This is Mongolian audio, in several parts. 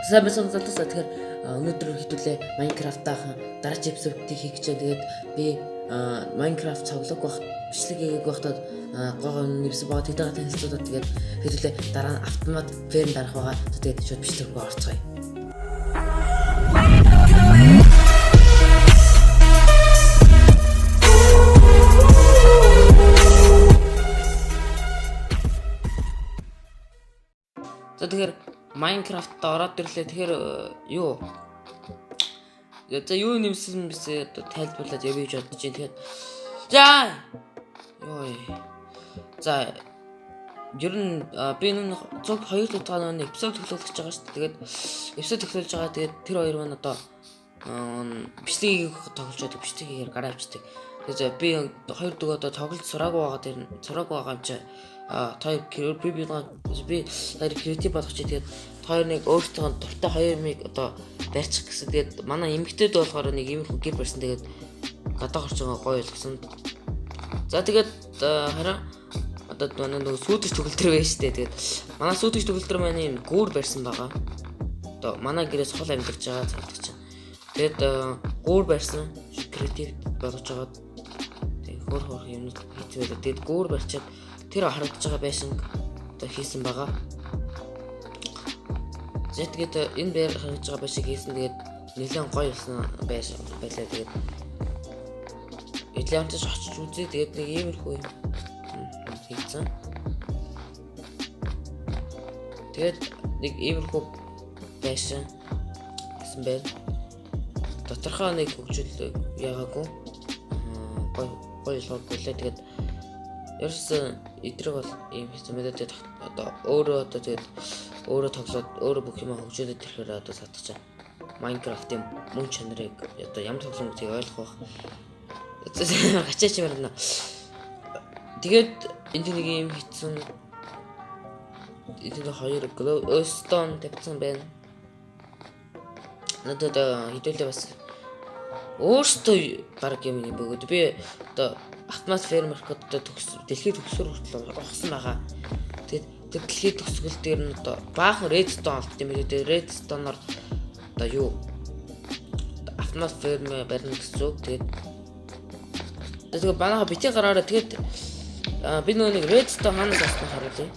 Сайн байсан залуусаа, тэгэхээр өнөөдөр хэдүүлээ Minecraft-аахан дараагийн episode-ыг хийх гэж байна. Тэгээд би Minecraft цоглог байх, бичлэг хийгээг байхдаа гоо гоо нэвсэн байгаа тэдгээ танилцуулаад, тэгээд хэдүүлээ дараа нь автомат farm дарах байгаа. Тэгээд шууд бичлэг рүү орцгоё. За, тэгэхээр Minecraft-д ороод ирлээ. Тэгэхээр юу? За, юу нэмсэн бисээ одоо тайлбарлаад явъя гэж бодож байна. Тэгэхээр за ёо. За, ер нь би энэ цуг хоёр удаа нэг episode төлөөлөх гэж байгаа шүү дээ. Тэгээд episode төлөөлж байгаа. Тэгээд тэр хоёр маань одоо бичлэгийг тоглож байдаг. Бичлэг хийгээр гараа авчдаг. Тэгээд би хоёр дүү одоо тоглож сураагүй байгаа, тэр сураагүй байгаа юм чи хоёр би би хоёр creative болгоч. Тэгээд хоёр нэг өөртөө дуртай хоёр юмыг одоо барьчих гэсэн. Тэгээд манай эмэгтэйд болохоор нэг иймэрхүү гэр барьсан. Тэгээд гадаа гарч байгаа гоё болгосон. За, тэгээд харин одоо манай нөгөө сүүдэрч төгөлдөр байна шүү дээ. Тэгээд манай сүүдэрч төгөлдөр маань юм гүүр барьсан байгаа. Одоо манай гэрээс хол амьдарч байгаа цалдаг чинь. Тэгээд гүүр барьсан, creative болгож байгаа. Тэгээд хөр хөр юмнууд хийсэн байлаа. Тэгээд гүүр барьчаад тэр харагдаж байгаа байшинг одоо хийсэн байгаа. За, тэгээд энэ байр харагдаж байгаа байшинг хийсэн. Тэгээд нэлээд гоё болсон байшин байлаа. Тэгээд Эдлантас очиж үзье. Тэгээд нэг иймэрхүү юм хийсэн. Тэгээд нэг иймэрхүү байшин гэсэн байна. Доторхоо нэг хөгжил яагаагүй. Гоё гоё болгоогүй лээ. Тэгээд ерөөсөн эдрэг бол ийм хийсэн мэдээ. Тэгээд одоо өөрөө одоо тэгээд өөрөө тоглоод өөрөө бүх юм хөгжүүлээд ирэхээр одоо сатчих. Minecraft-ын мөн чанарыг, одоо ямар тоглоом гэдгийг ойлгох байх. Гачаач юм байна. Тэгээд энд нэг юм хийсэн. Энд хоёр glowstone тавьсан байна. Надад хэдүүлээ бас өөртөө баг юм юм бөгөөд би одоо автомат farm одоо төгс дэлхийн төгсгөр хүртэл ухсан байгаа. Тэгээд тэр дэлхийн төгсгөл дээр нь одоо баахан redstone олдсон юм билүү. Тэгээд redstone-оор одоо юу автомат farm барина гэсэн үг. Тэгээд тэгээ банаха бити гараараа. Тэгээд би нөгөө нэг redstone хаанаас авсан харуулъя.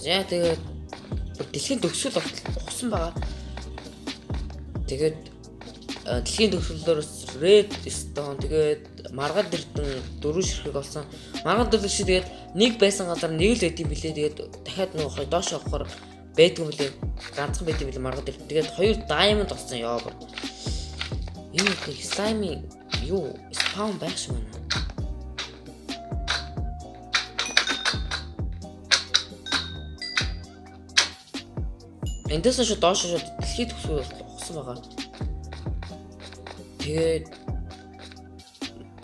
За, тэгээд дэлхийн төгсгөл ухсан байгаа. Тэгээд дэлхийн төгсгөлөөр redstone, тэгээд маргад эрдэн дөрвөн ширхэг олсон. Маргад эрдэн шиг тэгээд нэг байсан газар нэг л байд юм билээ. Тэгээд дахиад нөгөө хоёр доош явахаар байдгүй юм билээ. Ганцхан байд юм билээ маргад эрдэн. Тэгээд хоёр diamond олсон ёо. Энэ их slime юу spawn байх шиг байна. Эндээс шууд доош шууд дэлхийн төгсгөл ухсан байгаа. Тэгээд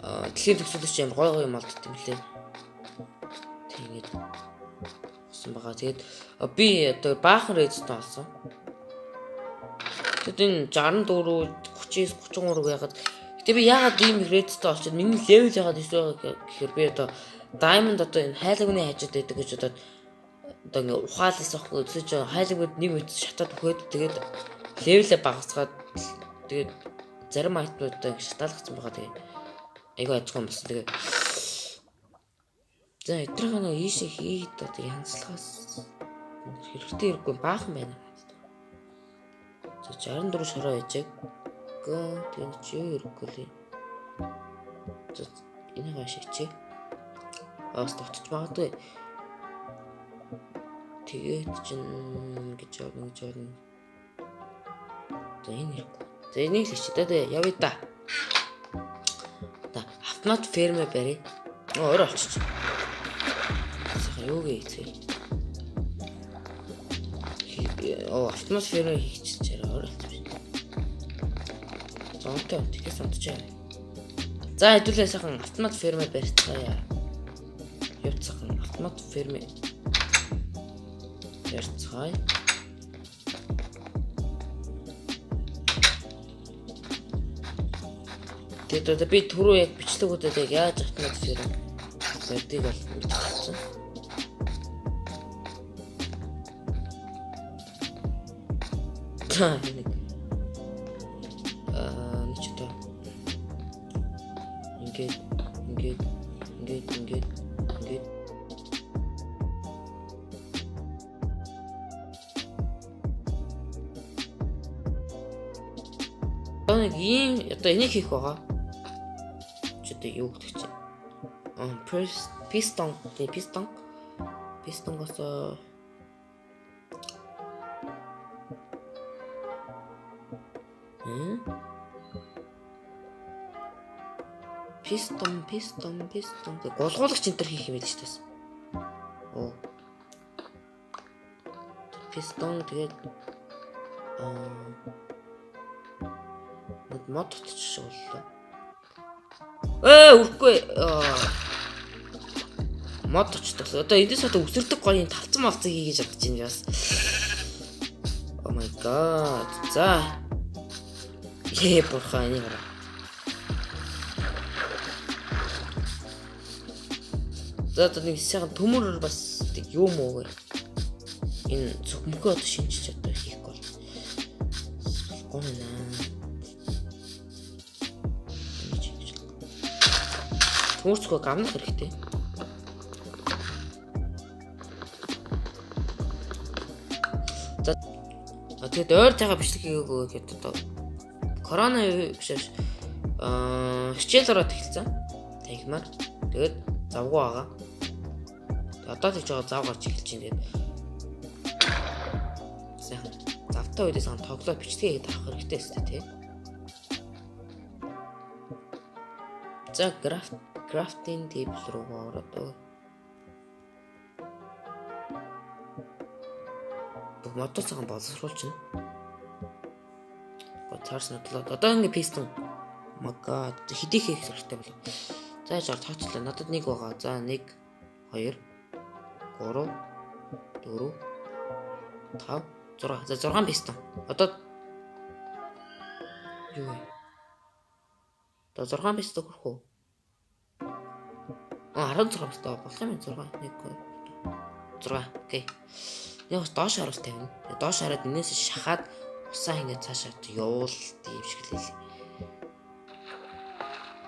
дэлхийн төгсгөлөс чи амар гой гой юм олдсон юм лээ. Тэгээд ухсан байгаа. Тэгээд би одоо баахан redstone олсон. Тэгээд энэ 64 39 33 яагаад. Гэтэ би яагаад ийм redstone олчиход миний level яагаад өсөж байгаа гэхээр би одоо diamond одоо энэ хайлгны хажууд байдаг гэж одоо ингээ ухаалаас ахгүй өсөж байгаа хайлгууд нэг үт шатаад өгөөд, тэгээд level ээ багасгаад, тэгээд зарим item ууд ингээ шатаалгацсан байгаа. Тэгээд айгүй ажгүй юм болсон. Тэгээд за, эдгээр нэг ийшээ хийгээд одоо янзлахаас хэрэгтэй хэрэггүй баахан байна. За, 64 шороо яжээ. Гөө, тэгээд чи юу хэрэггүй лээ. За, энийг ашигчээ. Аас дутчих магадгүй. Тэгээд чин гэж явна гэж явна. За, энэ хэрэггүй. За, энийг л хийчих. Тэгээ явъя да. За, автомат farm ээ барь. Оо, өөр олчих. Сайхан юу гээцээ. Оо, автомат farm ээ хийчих чараа өөр олчих. За, онтой тэгээс онтчаа. За, хэдүүлээ сайхан автомат farm ээ барьцгаая. Явцхан автомат farm ээ барьцгаая. Тэгээд одоо би түрүү яг бичлэгүүдэд яг яаж автомат farm барьдгийг бол мэдчихсэн. За нэг нэг ч одоо ингээд ингээд ингээд ингээд ингээд одоо нэг ийм одоо энийг хийх байгаа. Чи одоо юу гэдэг чи? Piston, piston. Piston-гоос piston, piston, piston. Гулгуулагч энэ төр хийх юм байл шүү дээ. Оо. Piston тэгээд над мод татчих боллоо. Үрхгүй. Мод татчих. Одоо эндээс одоо өсөрдөг гоё юм тавцан мавцыг хийгэж чадчих юм бас. Oh my god. За. Ээ бурхан энийг хараа. За одоо нэг сайхан төмөр бас юм уу гэ. Энэ цог мөхөө одоо шинжилж одоо хийхгүй бол болохгүй байна. Төмөр цогоо гамнах хэрэгтэй. За тэгэд ойр тайгаа бичлэг хийгээгүй гэхэд одоо корона биш хичээл ороод эхэлсэн. Танхимаар. Тэгээд завгүй байгаа. Одоо тэгж байгаа зав гарч эхэлж байна. Тэгээд сайхан завтай үедээ сайхан тоглоо бичлэгээ хийгээд авах хэрэгтэй өстэй тий. За crafting table руу ороод бүх модоо сайхан боловсруулчихна. Цаарс надлаа. Одоо ингэ piston мага хэдий хийх хэрэгтэй болов. За яж тооцлоо. Надад нэг байгаа. За 1 2 3 4 5 6. За 6 piston. Одоо юу вэ? Одоо 6 piston хүрэх үү? 16 piston болох юм. 6 1 2 6. Окей. Нэг бас доош харуул тавина. Доош хараад энэс шахаад усаа ингээд цаашаа явуул тийм шиг л хэлээ.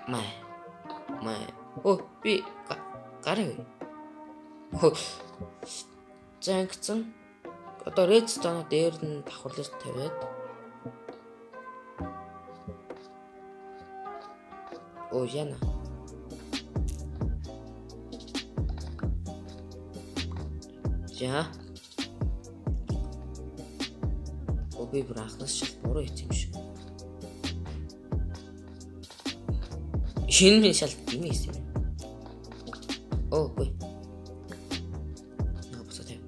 Май. Май. Оо би гараа. За ингэсэн. Одоо redstone дээр нь давхарлаж тавиад. Оо яна. За. Би бүр анхнаас шал буруу хийсэн юм шиг. Шинэ минь шал юм хийсэн юм. Оо үгүй. Наа босоо тавь.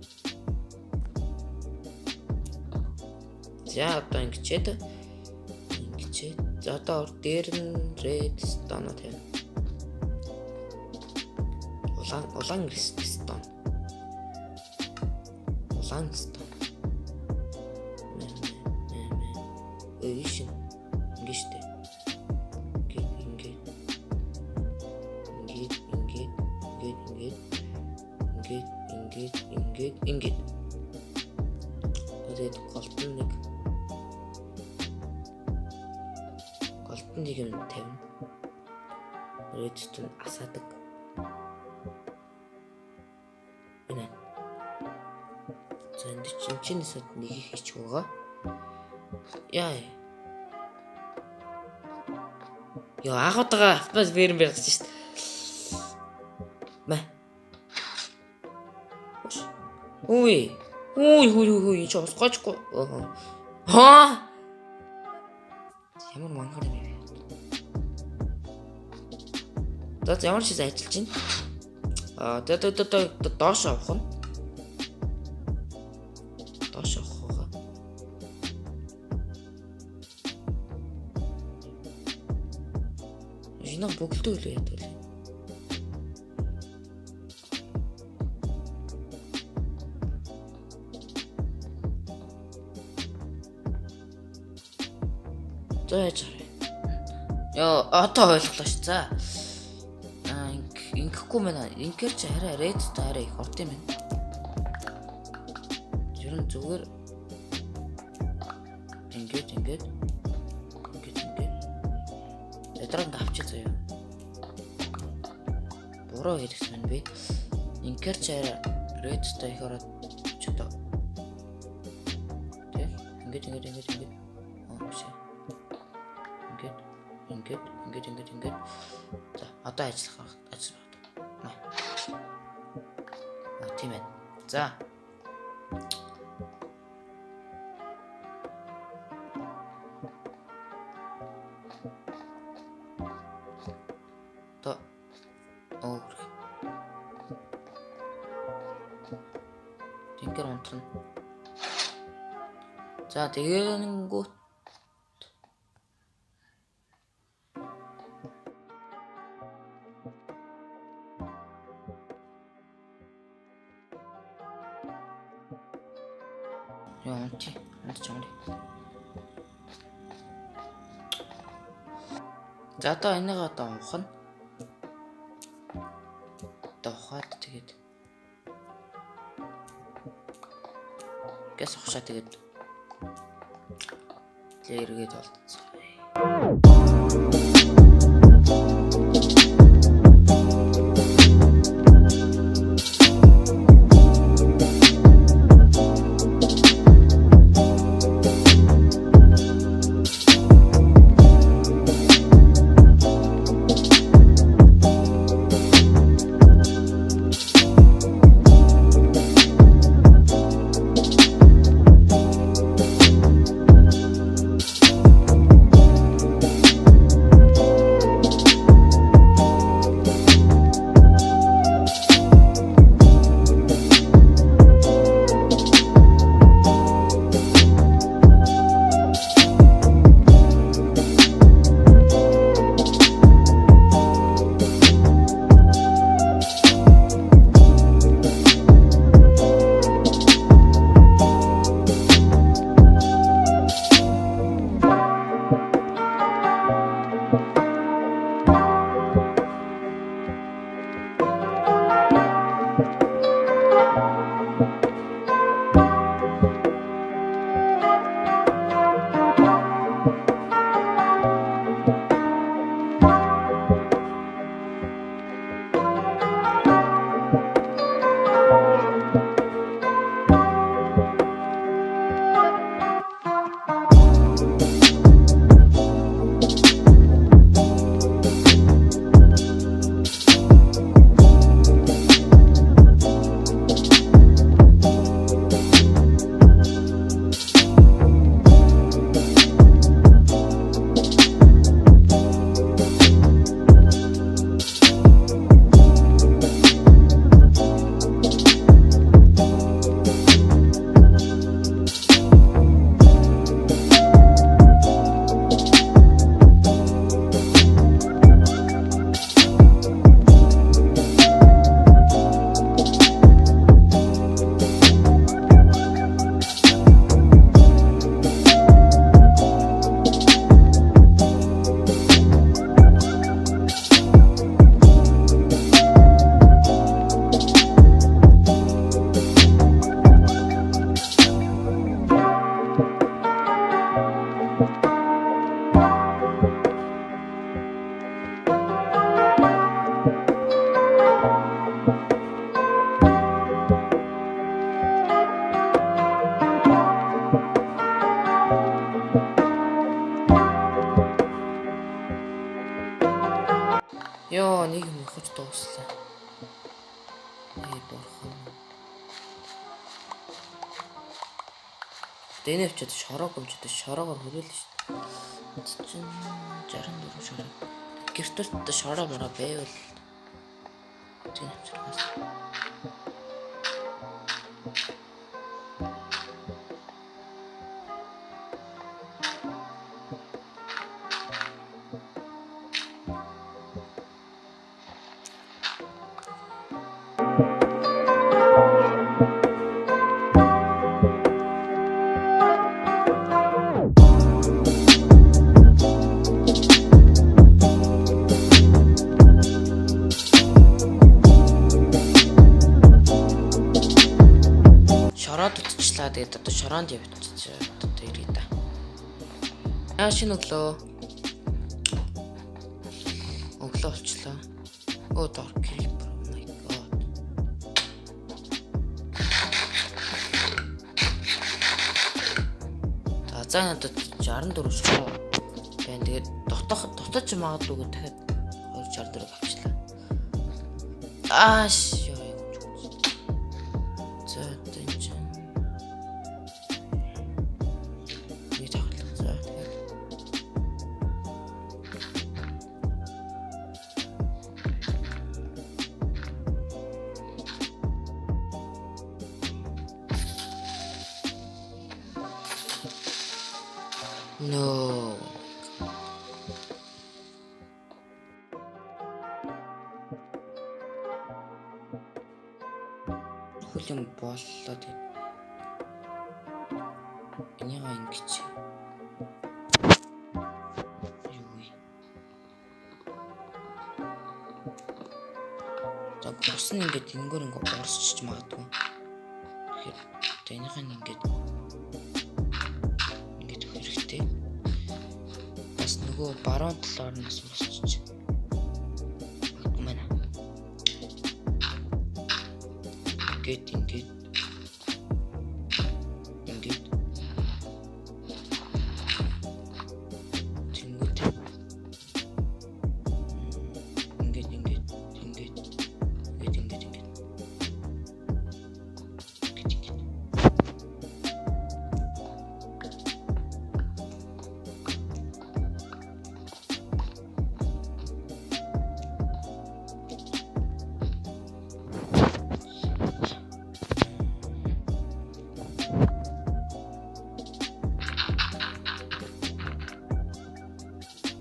За одоо ингэчээд ингэчээд за одоо дээр нь redstone тавина. Улаан redstone. Улаан stone. Ийш ингэ штэ. Ингээд ингээд ингээд ингээд ингээд ингээд ингээд ингээд ингээд. Тэгээд голтон нэг юм тавина. Redstone асаадаг. Энэ. За энд чинь чинээс нэг хийчих байгаа. Яа. Йоо агуудгаа автомат бэрэн бэрсэн шүү дээ. Мэ. Үй. Үй хүй хүй энэ ч усгоочгүй. Хаа. Ямар мангар юм бэ? За ямар ч зүйл ажиллаж байна. Аа тэ доош авах нь. Доош авах. Энэ бөглөдөг л яадаг л. За яаж харъя. Йоо одоо ойлголоо ш. За. Ингэхгүй мэн. Инкер чи арай redstone арай их урт юм байна. Ер нь зүгээр Ингээд ингээд ингээд ингээд. Ядраа ингээ авчи заяа. Буруу хийлгсэн байна би. Инкер ч арай redstone их ороод ч одоо. Тэ? Ингээд ингээд ингээд ингээд. Аа биш. Ингээд ингээд ингээд ингээд ингээд. За одоо ажиллах ажил байна. Аа тийм ээ. За. Одоо өөр. Тинкер унтна. За тэгэнгүүт яа унти унтч юм. За одоо энийг одоо ухна. Одоо ухаад тэгээд гэс ухшаа тэгээд эргээд болцсон. Йоо, нэг юм ухаж дууслаа. Ээ бурхан. Дэнэ өчөд шороо гомчод шороогоор хөрөөл шүү дээ. Чин 64 шороо. Гэртэлт шороо мороо байвал тийм авчиргаас. Шороод утчлаа. Тэгээд одоо шороонд явчихсан. Одоо ирээ да. Яа шинэ өглөө. Өглөө болчлоо. Оо dark creeper. Oh my god. За надад 64 шоу байна. Тэгээд дотоох дотож магадгүй дахиад 264 авчлаа. Ааш ёо юм. За одоо энэ чинь нэг тавхлаа. За тэгээд No. Хөл юм боллоо тэгээд энийг ингэж юу вэ? За ус нь ингээд энгээр ингээд орсчиж магадгүй. Тэгэхээр одоо энийх нь ингээд ингээд хэрэгтэй. Бас нөгөө баруун талаар нь бас урсчиж магадгүй байна. Ингээд ингээд ингээд тэнгүүд ингээд ингээд ингээд ингээд ингээд ингээд ингээд ингээд.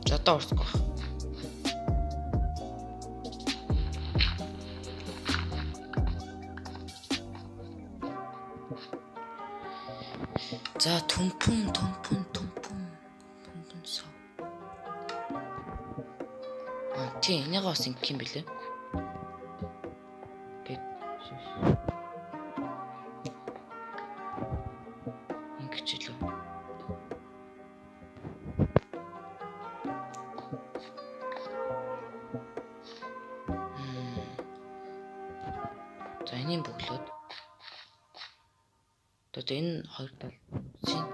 За одоо урсгах байх. За түмпүн түмпүн түмпүн түмпүн сав. А тий энийг бас ингэх юм бэлээ. Гэт ингэж илүү. За энийг бөглөөд одоо энэ хоёр тал шин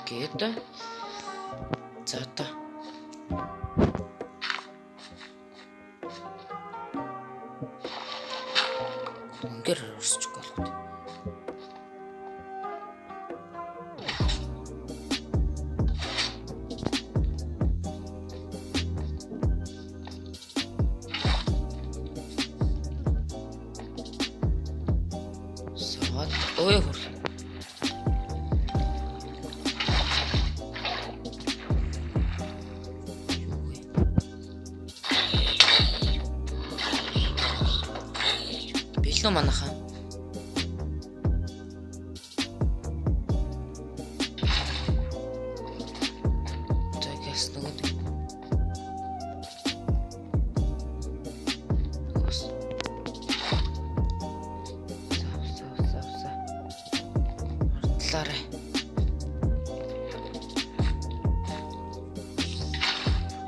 гээд за одоо үнгээр орсчих болох үү. Саад ой хөр. Юу вэ? Бэлнүү манайхаа. За гэс нөгөө нэг. Ус. За за за за. Ардлаарай.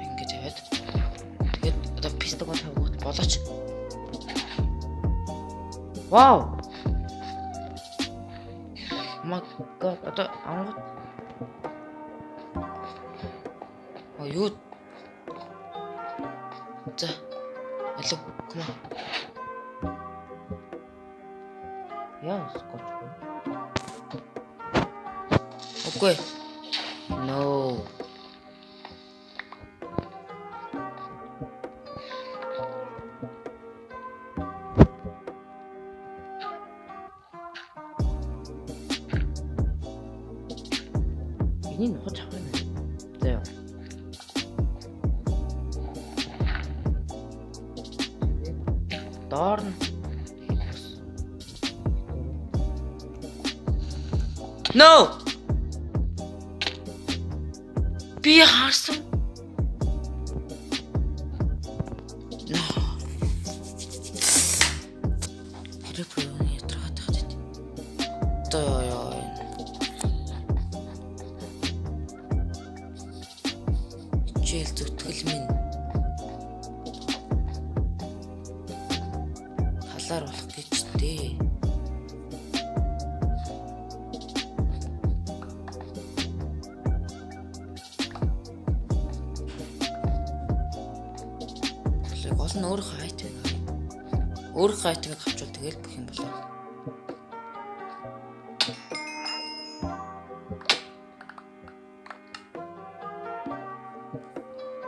Ингэж тавиад. Тэгээд одоо пистог тавиад болооч. Вау. Oh my god. Одоо ангууд. А юу? За. Алло, come on. Яа, скоч. Үгүй. No. Энийг нухаж авах юм. За яа. Доор нь No. Би харсан. Хичээл зүтгэл минь талаар болох гэж дээ. Гол нь өөрийнхөө айтемыг авъя. Өөрийнхөө айтемыг авчвал тэгэл бүх юм болоо.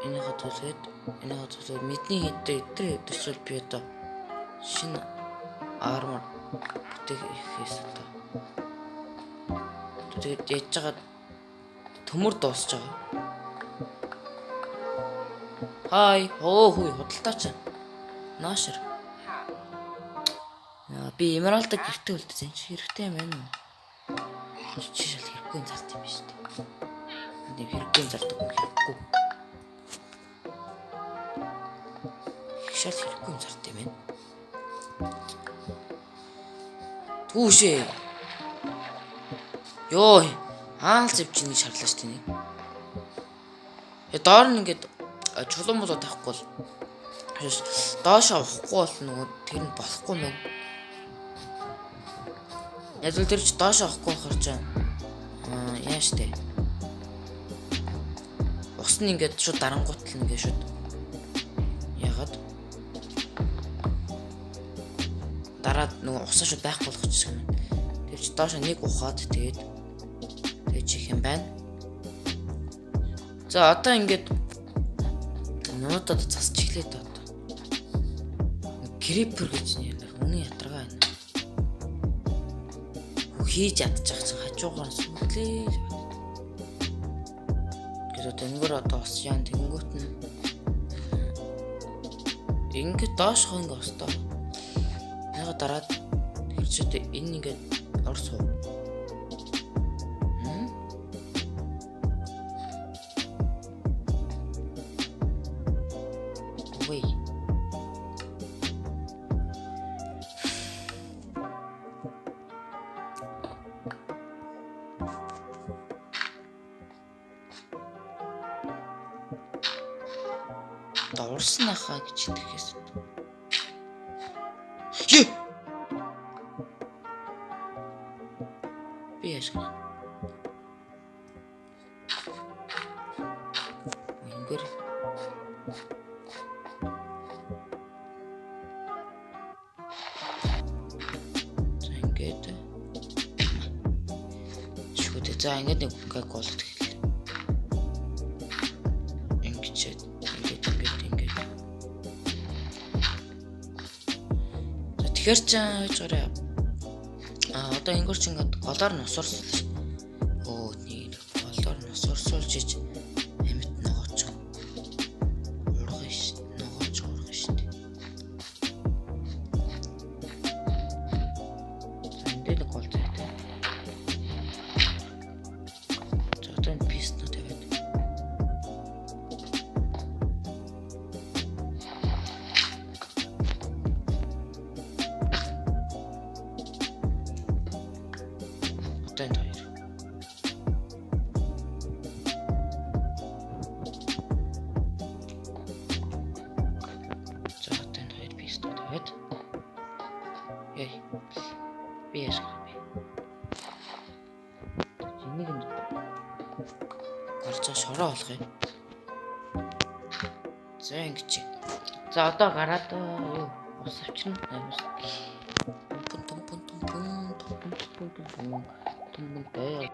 Энийхээ төлөөд мэдний хэдтэй эдгээр хэдэрчвэл би одоо шинэ армор бүтээх хийхээс одоо. Тэгээд яаж байгаа төмөр дуусч байгаа. Хай, оо хүй худалдаач. Наашир. Би эмералдаг гэрте үлдсэн чи хэрэгтэй юм байна уу? Чи шал хэрэггүй юм залт юм биш үү? Нэг хэрэггүй юм залдаг юм хэрэггүй. Шал хэрэггүй юм зарт юм байна. Түүшээ. Йоо, хаал зэвч нэг шарлаа шүү дээ. Я доор нь ингээд чулуун болоо тавихгүй бол доошоо авахгүй бол нөгөө тэр нь болохгүй мэн. Яг л тэр чи доошоо авахгүй болохоор ч яаш тэ. Ус нь ингээд шууд дарангуут л ингээд шууд ягаад дараад нөгөө усаа шууд байхгүй болгочихсон юм. Тэр чи доошоо нэг ухаад тэгээд тэгж их юм байна. За одоо ингээд нуудад засч эхлэв одоо. Крипер гэж нэр үнэн ядаргаа байна. Хийж ядчих чинь хажуугаар сүглээ. Гэт одоо энэгээр одоо ус яан тэгэнгүүт нь ингээд доошхоо ингээд устаа. Яга дараад тэр чи одоо энэ ингээд ор суу. Үгүй. Дурсан ахаа гэж итгэхээс. Юу? Би яшгаа. Ингэр. За ингээд. Шүдэ за ингээд нэг гол эхэллээ. Ингэчээд ингээд. За тэгэхээр ч яаж гараа. А одоо ингэр ч ингээд голоор нь усурсуул. Өө нэг голоор нь усурсуулж иж амьд ногооч. Урган ш ногооч урган ш. За энэ дээр нэг гол зайтай. За одоо энэ пистнө тавиад. Одоо энэ хоёр. За одоо энэ хоёр пистон тавиад. Яй. Би яшгаа би. Энийг нь гарч байгаа шороо болгоё. За ингэж. За одоо гараад юу ус авчирна. Ус. Пүн пүн пүн пүн пүн пүн пүн пүн пүн пүн.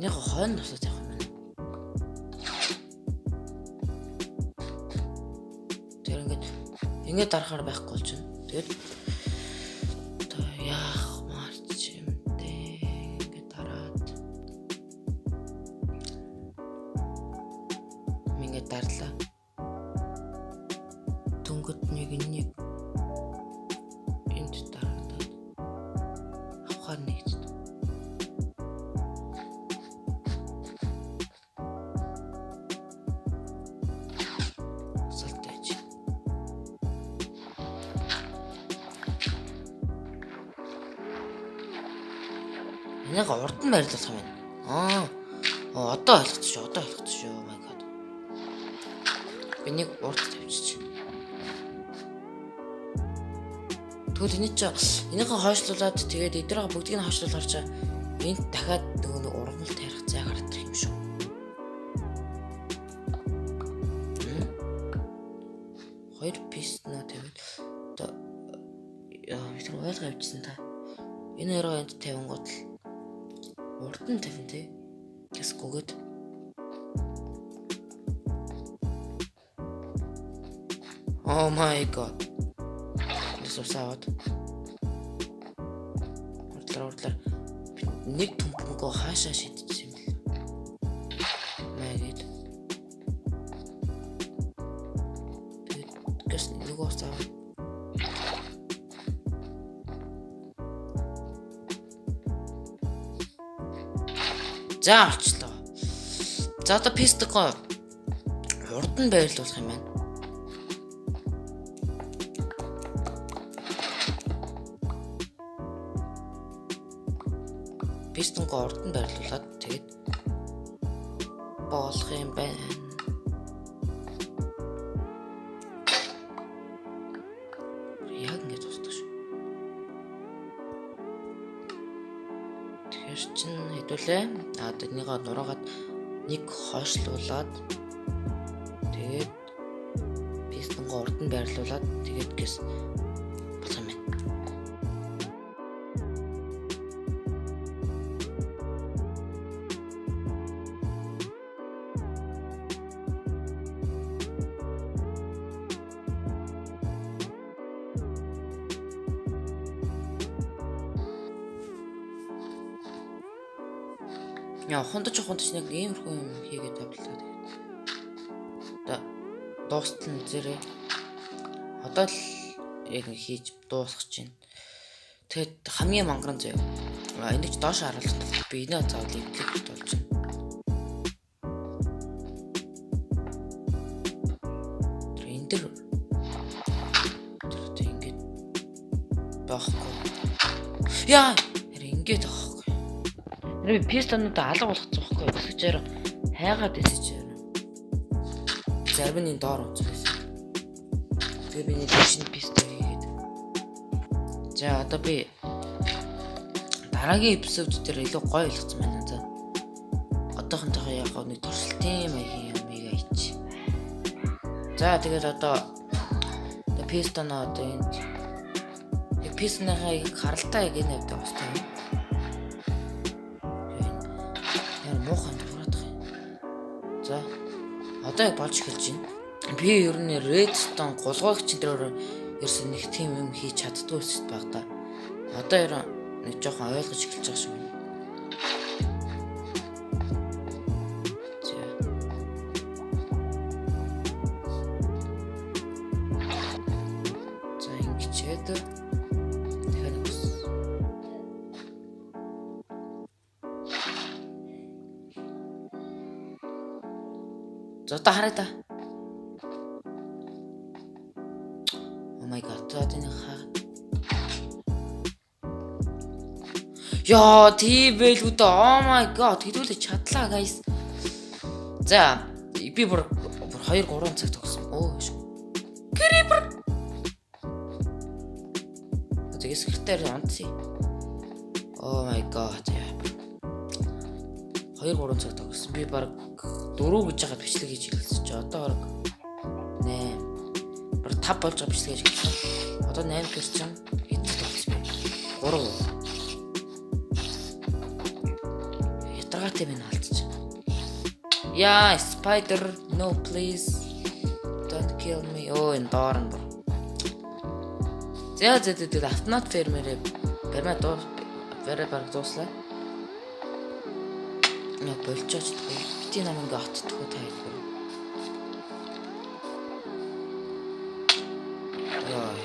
Энийг хойно тусаад явах юм байна. Тэр ингээд дарахаар байхгүй болчихно. Тэгээд одоо яах марч юм бэ? Ингээд дараад ингээд дарлаа. Түнгөт нэг энд дарагдаад авахар нэгт. Энийг урд нь байрлуулах юм байна. Аа. Одоо ойлгосон шүү. Одоо ойлгосон шүү. Oh my god. Би нэг урд тавьчих. Тэгвэл энэ чи энийгээ хойшлуулад тэгээд эдгээр бүгдийг нь хойшлуулгаар чи энд дахиад нөгөө нэг ургамал тарих зай гардаг юм шүү. Хоёр пистона тавиад одоо би тэр ойлгоо явчихсан та. Энэ хоёроо энд тавингууд л урд нь тавина тий. Гэсгүйгээд Oh my god. Сусаад. Урдлаар нэг тумпангоо хаашаа шидчихсэн юм бэл. Маяг. Тэгээд гэс нөгөө сав. За олчлоо. За одоо пистого урд нь байрлуулах юм байна. Пистонго урд нь байрлуулад тэгээд болох юм байна. Яг ингэж тусдаг шүү. Тэгэхээр чин хэдүүлээ. Одоо энийгээ нураагаад нэг хойшлуулад тэгээд пистонго урд нь байрлуулад тэгээд гэс болох юм байна. Яа, хундаж нэг иймэрхүү юм хийгээд тавилаа тэгээд. Одоо дуустал нь зэрэг. Одоо л яг нэг хийж дуусгах чинь. Тэгээд хамгийн мангар заяа. Энд ч доош харуулах тул би энэ заавал эвдлэх болж байна. Тэр энэ дэр тэр ингэж байхгүй. Яа, тэр ингэж байхгүй. Би пистонуудаа алга болгоцсон байхгүй юу? Өсөж хайгаад байсан чинь зарим нь доор унцсан байсан. Тэгээ би нэг шинэ пистон хийгээд. За одоо би дараагийн эпизод дээр илүү гоё ойлгоцсон байна. За одоохонтойгоо яг нэг туршилтын маягийн юм ийч. За тэгээд одоо пистоноо одоо энд яг пистоныхаа яг харалтаа яг энэ авдаг бастай юм. Муухан дуурайх юм. За одоо яг болж эхэлж байна. Би ер нь redstone гулгуулагч энэ ерөөсөө нэг тийм юм хийж чаддгүй байсан баг та. Одоо ер нь нэг жоохон ойлгож эхэлж байгаа шиг байна. За. За ингэчээд дахиад нэг ус. За одоо хараа та. Oh my god. За энэ хаа. Яа, тийм байлгүй дээ. Oh my god. Хэдүүлээ чадлаа guys. За, би бүр 2 3 цаг тогсон. Өө. Creeper. Тэгээ скриптээр онцъё. Oh my god. 2 3 цаг тогсон. Би баг 4 гэж яхад бичлэг хийж эхэлсэн чи одоо баг 8. Баг 5 болж байгаа бичлэг хийж эхэлсэн. Одоо 8 гэр чинь хэд тогсон бэ? 3. Ятаргаатай минь алдчих. Яа, spider, no please. Don't kill me. Оо, энэ доор нь бүр. За за за автомат фермерээ баримаа дуу барай баг дууслаа. Яа болчооч тгүй. Бити нам ингээ оттдгүй та хэлбэр. Яа.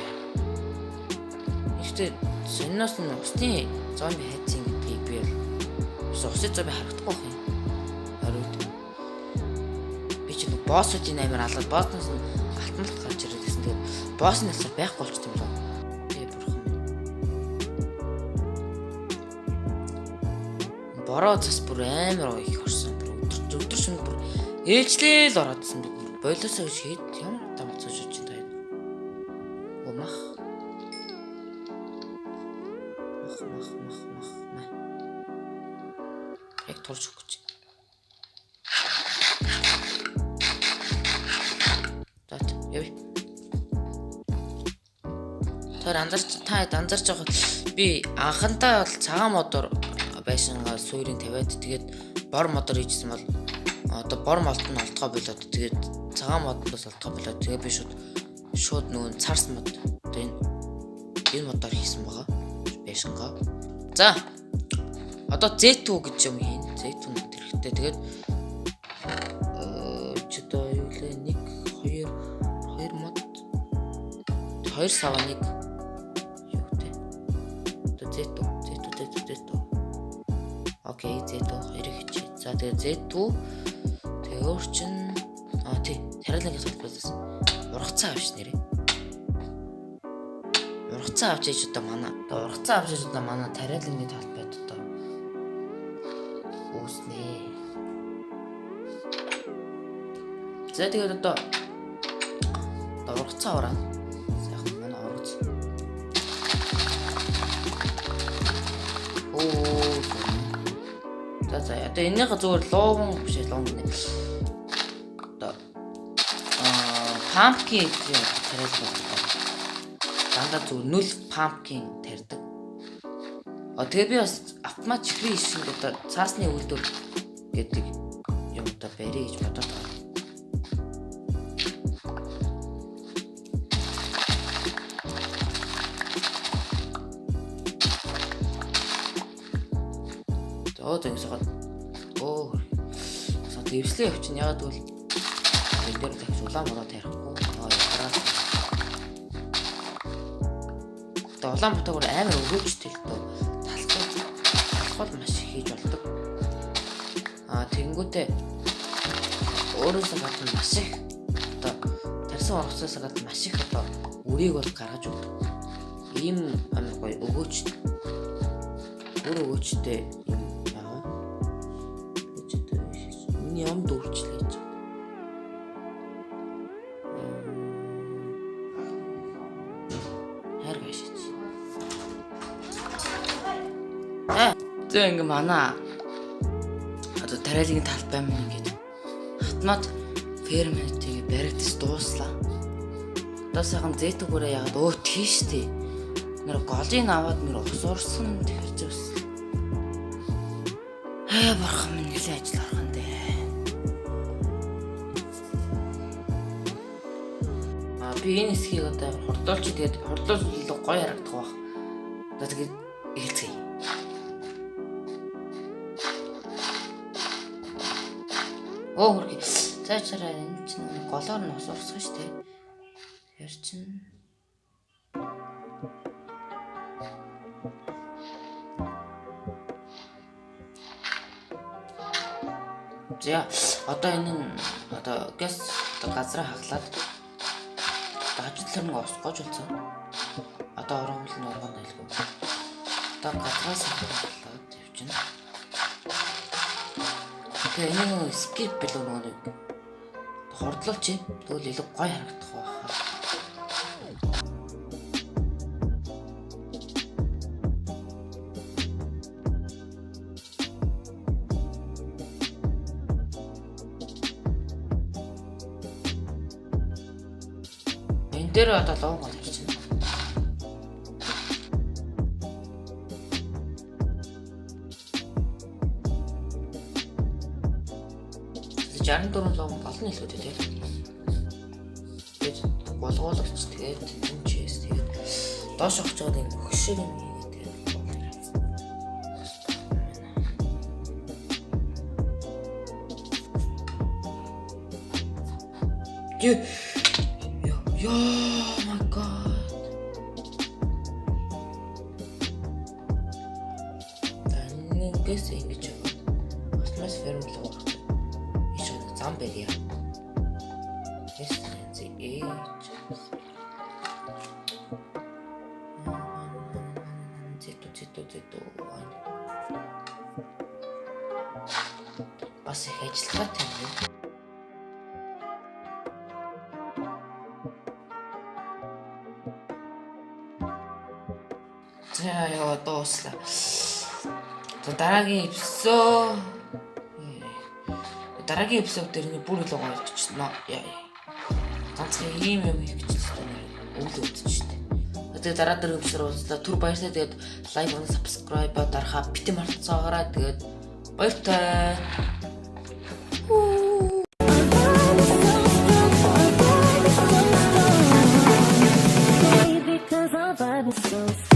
Ихтэй сониноос нь усны зомби хайцсан гэдгийг би бол усны зомби харагдахгүй байх юм. Хариуд. Би ч нэг боссуудын амар алаад боссноос нь алтан гарч ирээд гэсэн. Тэгээд босс нь асар байхгүй болчих юм болоо. Тэгээ бурхан минь. Бороо цас бүр амар их орсон. Бүр өдөр шөнө бүр ээлжлээл ороодсон. Би бүр болоосоо гэж хэд ямар удаа болцоо шиж та. Оо мах. Мах мах мах мах мах. Яг турж өгөх гэж. За явъя. Тэр анзарч та анзарч байгаа би анхандаа бол цагаан модоор байшингаа суурийн тавиад тэгээд бор модоор хийжсэн бол одоо бор молт нь олдгоо болоод тэгээд цагаан модоос олдгоо болоод тэгээд би шууд нөгөө царс мод одоо энэ модоор хийсэн байгаа байшингаа. За одоо Z2 гэж юм хийн. Z2 нэг хэрэгтэй. Тэгээд чи одоо юу лээ 1 2 2 мод 2 сава 1 юу вэ? Одоо Z2 Z2 Z2 Z2. Окей, Z2 2-ыг хийчихье. За тэгээ Z2 тэгээ өөр чин тий тариалангийн салбараас ургацаа авч нэрээ. Ургацаа авч ээж одоо манай ургацаа авч ээж одоо манай тариалангийн талбайд одоо үүснэ. За тэгээд одоо ургацаа ураа. Сайхан манай ургац. Оо. За за одоо энийгээ зүгээр лууван биш лууван гинэ. Одоо pumpkin тариалга болдог. Дандаа зүгээр нүл pumpkin тарьдаг. Тэгээ би бас автомат чихрийн ишинг одоо цаасны үйлдвэр гэдэг юм одоо барья гэж бодоод байна. За ингэсээд оо дэвшлээ явчихна. Ягаад гэвэл энэ дээр дахиж улаан бороо тарихгүй. Ядараа. Одоо улаан ботоор амар өрөөжтэй л дөө. Талхуул маш их хийж болдог. Тэгэнгүүтээ өөрөөсөө гадна маш их одоо тарьсан ургацаас гадна маш их одоо үрийг бол гаргаж өгдөг. Ийм амар гоё өгөөч. Өөр өгөөчтэй юм байгаа. Миний амд өөрчлөө гэж. Хайр гашиж. За ингээ манай одоо тариалангийн талбай минь ингээд хатмат фермент ингээ баригдаж дууслаа. Одоо сайхан зэтгүүрээ яагаад өө тийш тий. Нэр голыг аваад нэр ус урсан тэгэрч бас. Аа бурхан минь нэлээ ажил орхон дээ. Би энэ хэсгийг одоо хурдуулж тэгээд хурдуулж илүү гоё харагдах байх. Одоо тэгээд эхэлцгээе. Оо хөргий. За чараа энэ чинь голоор нь ус урсгах шүү дээ. Тэр чинь за одоо энэ нь одоо газ одоо газраа хаглаад хажуу талаар нэг ус гож болсон. Одоо ургамал нь урган айлгүй. Одоо газраас хаглаад явчихна. Тэгээ энийг skip билүү нөгөө нэг хордлуулчих. Тэгвэл илүү гоё харагдах байх. Энэ дээр одоо луун гол ирчихнэ. Тэг 64 луун болно илүү дээ тийм. Тэгээд голгуулагч тэгээд тэнцэн чээс тэгээд доош огч байгаа нэг өгшиг юм хийгээд тэгээд гол ирсэн. Yo, my god. Тэнгээс ингэж яваад автомат ферм руу орох. Иш зам барья. S N H Z Z Z. Бас их ажиллагаатай юм. За яа дууслаа. За дараагийн episode дээр нэг бүр илүү гоё болчихно. Яа. Ганцхан ийм юм хийх гэж байна. Өвөл өвдөж штэ. Тэгээ дараа дараагийн episode уулзлаа. Түр баярлалаа. Тэгээд like болон subscribe дарахаа битгий мартацаагаарай. Тэгээд баяртай. Because our vibe is so